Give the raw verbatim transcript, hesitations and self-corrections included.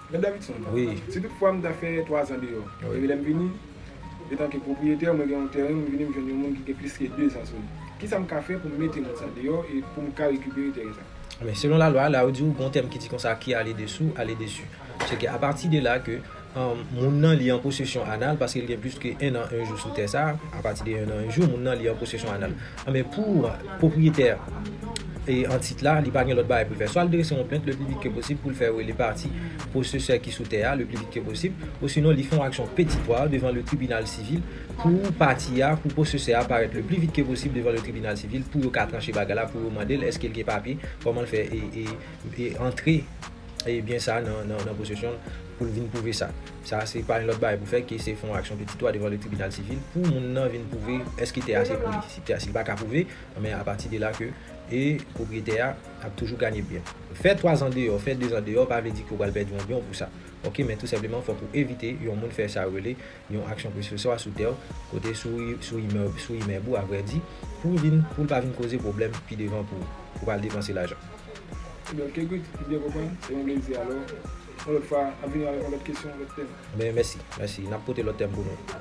Mèt Davidson, wi, si toutfwa m ta fè twa zan deyò, wi, epi lè m vini, etanke pwopriyetè, mwen gen yon tèren, mwen vini, m jwenn yon moun ki gen plis ke de zan sou li. Kisa m ka fè pou m mete moun sa deyò e pou m ka rekipere tèren sa? Men selon lalwa, la yo di w, gon tèm ki di konsa, qui allait dessous, allait dessus. Se ke apati de la ke, um, moun nan li an posesyon anal, paske l gen plis ke en an, en jou sou tè sa, apati de en an, en jou, moun nan li an posesyon anal. Anben, pou pwopriyetè e an tit la, li pa gen lòt bagay pou l fè. Swa l drese yon plent le pli vit ke posib pou l fè rele pati posesè ki sou tè a le pli vit ke posib, osinon li fè yon aksyon petitoire devan le tribinal sivil pou pati a, pou posesè a parèt le pli vit ke posib devan le tribinal sivil pou yo ka tranche bagay la, pou yo mande l èske l gen papye, kòman l fè e, e, e antre e byen sa nan, nan, nan posesyon l pou l vin pwouve sa. Sa se pa yon lòt bagay pou fè ke se fè yon aksyon petitoire devan le tribinal sivil pou moun nan vin pwouve èske tè a se pou li. Si tè a, si l pa ka pwouve, men apati de la ke e pwopriyetè a ap toujou ganye byen. Fè twa zan deyò, fè de zan deyò, pa vle di ke w pral pèdi yon byen pou sa. Oke, men tou senpleman, fòk ou evite yon moun fè sa yo rele yon aksyon poseswa sou tè w, kote sou, sou imèb, sou imèb ou, avrèdi, pou vin, pou l pa vin koze pwoblèm pi devan pou ou, pou pral depanse lajan. Ebyen, oke, good, m byen konprann, se yon plezi alò. Yon lòt fwa, n ap vini avèk yon lòt kesyon, yon lòt tèm. Men mèsi, mèsi. N ap pote lòt tèm pou nou.